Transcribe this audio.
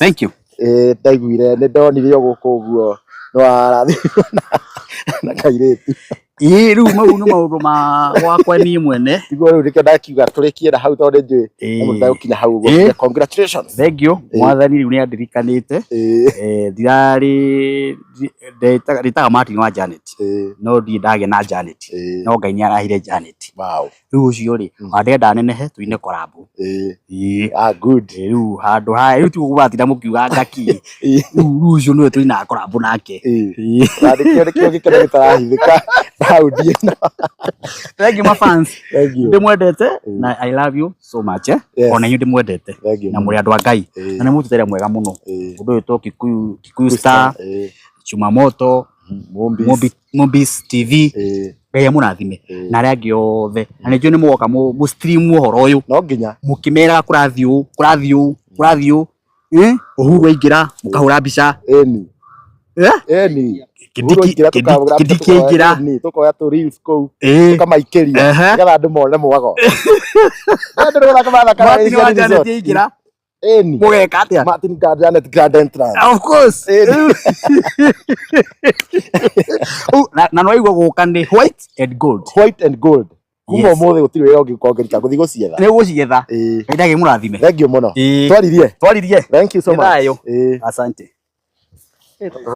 Thank you. Ĩĩ, ndaiguire nĩ ndonire o gũkũ ũguo nĩ warathimwo na kairĩtu. Ĩĩ, rĩu mau nĩ maũndũ ma gwakwa niĩ mwene. Tiguo rĩu nĩkĩo ndakiuga tũrĩkie na hau tondũ nĩ njũĩ Ĩĩ. mũndũ ndagũkinya hau ũguo. Ĩĩ. Congratulations. Thank you. Ĩĩ. Mwathani rĩu nĩ andirikanĩte. Ĩĩ. Ndirarĩ ndĩtaga Martin wa Janet. Ĩĩ. No ndirĩ ndagĩa na Janet. Ĩĩ. No Ngai nĩ arahire Janet. Wow. Rĩu ũcio rĩ, ona ndĩrenda nenehe tũine collab. Ĩĩ. Ĩĩ. Ah, good. Ĩĩ, rĩu handũ ha rĩu tiguo mũratinda mũkiuga ngaki. Ĩĩ. Rĩu ũcio nĩwe tũinaga collab nake. Ĩĩ. Ĩĩ. Na nĩkĩo nĩkĩo gĩkeno gĩtarahithĩka raundi ĩno. Thank you my fans. Thank you. Ndĩmwendete na I love you so much. Eh? Yes. Ona inyuĩ ndĩmwendete. Thank you. Na mũrĩ andũ a Ngai. Ĩĩ. Na nĩ mũrutĩte wĩra mwega mũno. Ĩĩ. Ũndũ ũyũ to Kikuyu, Kikuyu Star, Ĩĩ. Chumamoto, Mombis. Mombis TV. Ĩĩ. Ngai amũrathime Ĩĩ. na arĩa angĩ othe. Na nĩ njũĩ nĩ mũgoka mũ stream ũhoro ũyũ. No nginya. Mũkĩmeraga kũrathiĩ ũũ, kũrathiĩ ũũ, kũrathiĩ ũũ. Eh? Uhuru aingĩra, mũkahũra mbica. Ĩni. Eh? Ĩni. Kindiki Uhuru aingĩra tũkahũra mbica, Kindiki aingĩra. ĩni, tũkoya tũ reels kũu. Ĩĩ. Tũkamaikĩria. Ehe. Nĩgetha andũ mone mwago. Andũ nĩ gũthaka mathakaga Martin wa Asian Janet Resort. aingĩra. Ĩni. Mũgeka atĩa? Martin ka Janet Grand Entrance. Of course. Ĩni. Na nĩwaigua gũka nĩ white and gold. White and gold. Kuma Yes. ũmũthĩ gũtirĩ wĩra ũngĩ ũkongerika ngũthiĩ gũcietha. Nĩ ũgũcietha. Ĩĩ. Ngai ndagĩmũrathime. Thank you mũno. Ĩĩ. Twaririe. Twaririe. Thank you so Nĩ much. thayũ. Ĩĩ. Asante.